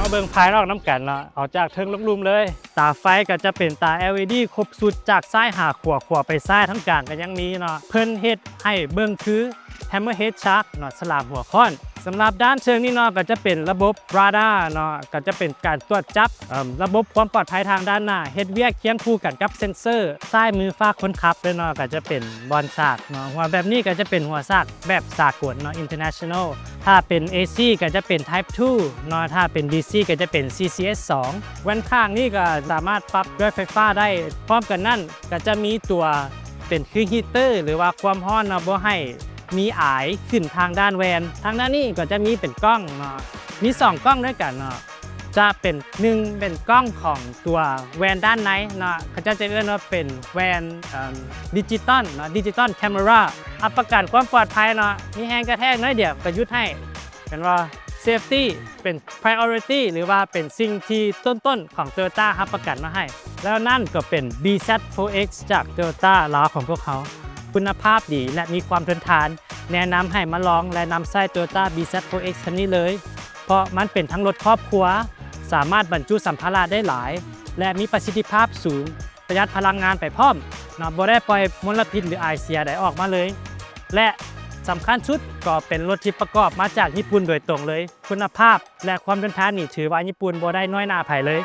ມາເບິ່ງພາຍນອກນຳກັນເນາະ ເອົາຈາກເທິງລົງລຸ່ມເລີຍ. ຕາໄຟກໍຈະເປັນຕາ ແອລອີດີ ຄົບຊຸດ ຈາກຊ້າຍຫາຂວາ ຂວາໄປຊ້າຍ ທາງກາງກໍຍັງມີເນາະ. ເພິ່ນເຮັດໃຫ້ເບິ່ງຄື Hammerhead Shark ເນາະ ສະຫຼາມຫົວຄ້ອນ. ສຳລັບດ້ານເທິງນີ້ເນາະ ກໍຈະເປັນລະບົບ Radar ເນາະ ກໍຈະເປັນການຕວດຈັບ ເອີ່ມ ລະບົບຄວາມປອດໄພທາງດ້ານໜ້າ ເຮັດວຽກຄຽງຄູ່ກັນກັບເຊັນເຊີ. ຊ້າຍມືຟາກຄົນຂັບເລີຍເນາະ ກໍຈະເປັນບ່ອນສາກເນາະ. ຫົວແບບນີ້ກໍຈະເປັນຫົວສາກແບບສາກົນເນາະ International. ຖ້າເປັນ ເອ ຊີ ກໍຈະເປັນ Type two ເນາະ ຖ້າເປັນ ດີ ຊີ ກໍຈະເປັນ ຊີ ຊີ ເອສ ສອງ. ແວ່ນຂ້າງນີ້ກໍສາມາດປັບດ້ວຍໄຟຟ້າໄດ້. ພ້ອມກັນນັ້ນກໍຈະມີຕົວເປັນຄື heater ຫຼືວ່າຄວາມຮ້ອນເນາະ ບໍ່ໃຫ້ມີອາຍຂຶ້ນທາງດ້ານແວ່ນ. ທາງດ້ານນີ້ກໍຈະມີເປັນກ້ອງເນາະ ມີສອງກ້ອງດ້ວຍກັນເນາະ. ຈະເປັນ ໜຶ່ງ ເປັນກ້ອງຂອງຕົວແວ່ນດ້ານໃນເນາະ ເຂົາເຈົ້າຈະເອີ້ນວ່າເປັນແວ່ນ ເອີ່ມ digital ເນາະ digital camera. ຮັບປະກັນຄວາມປອດໄພເນາະ ມີແຮງກະແທກໜ້ອຍດຽວກໍຢຸດໃຫ້ ເຫັນບໍ່? Safety ເປັນ priority ຫຼືວ່າເປັນສິ່ງທີ່ຕົ້ນໆຂອງ Toyota ຮັບປະກັນມາໃຫ້. ແລ້ວນັ້ນກໍເປັນ BZ four X ຈາກ Toyota ລາວຂອງພວກເຮົາ ຄຸນນະພາບດີ ແລະ ມີຄວາມທົນທານ. ແນະນຳໃຫ້ມາລອງ ແລະ ນຳໃຊ້ Toyota BZ four X ຄັນນີ້ເລີຍ ເພາະມັນເປັນທັງລົດຄອບຄົວ ສາມາດບັນຈຸສຳພາລະໄດ້ຫຼາຍ ແລະ ມີປະສິດທິພາບສູງ, ປະຢັດພະລັງງານໄປພ້ອມເນາະ ບໍ່ໄດ້ປ່ອຍມົນລະພິດ ຫຼື ອາຍເສຍໃດອອກມາເລີຍ ແລະ ສຳຄັນສຸດກໍເປັນລົດທີ່ປະກອບມາຈາກຍີ່ປຸ່ນໂດຍຕົງເລີຍ. ຄຸນນະພາບ ແລະ ຄວາມທົນທານນີ້ ຖືວ່າຍີ່ປຸ່ນບໍ່ໄດ້ນ້ອຍໜ້າໃຜເລີຍ.